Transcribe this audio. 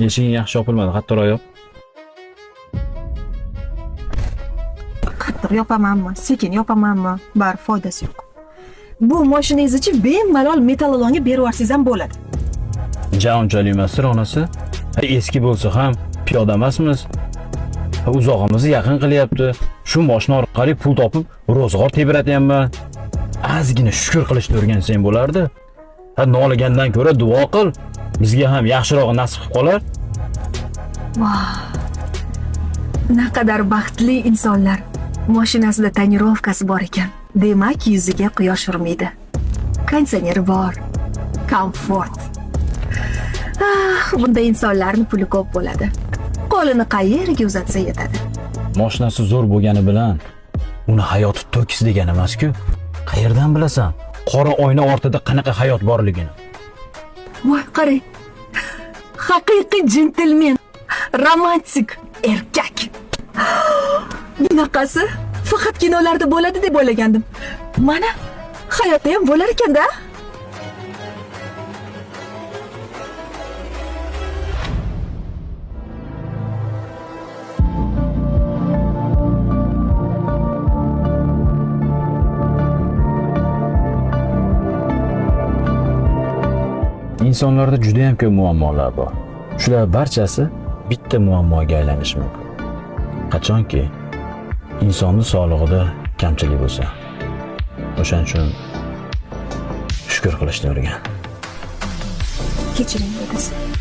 Eshiging yaxshi yopilmadi, qattiqroq yop. Qattiq yopamanmi, sekin yopamanmi, bari foydasi yo'q. Bu mashinangizni bemalol metallolonga berib yuborsangiz ham bo'ladi. Ja unchalik emasdir onasi. Ha, eski bo'lsa ham piyoda emasmiz. Ha, uzog'imizni yaqin qilyapti. Shu mashina orqali pul topib ro'zg'or tebratyapman. Ozgina shukr qilishni o'rgansang bo'lardi. Ha, noligandan ko'ra duo qil. Bizga ham yaxshirog'i nasib qilib qolar. Naqadar baxtli insonlar. Mashinasida tonirovkasi bor ekan. Demak, yuziga quyosh urmaydi. Konditsioneri bor. Komfort. Ah, bunday insonlarning puli ko'p bo'ladi. Qo'lini qayerga uzatsa yetadi. Mashinasi zo'r bo'lgani bilan uni hayoti to'kis degani emas-ku. Qayerdan bilasan qora oyna ortida qanaqa hayot borligini? Voy, qarang. Haqiqiy jentelmen, romantik erkak. Bunaqasi faqat kinolarda bo'ladi deb o'ylagandim. Mana, hayotda ham bo'lar ekanda. Insonlarda juda ham ko'p muammolar bor. Shular barchasi bitta muammoga aylanishi mumkin. Qachonki insonni sog'lig'ida kamchilik bo'lsa. O'shaning uchun shukr qilishni o'rgan. Kechiring, dadasi.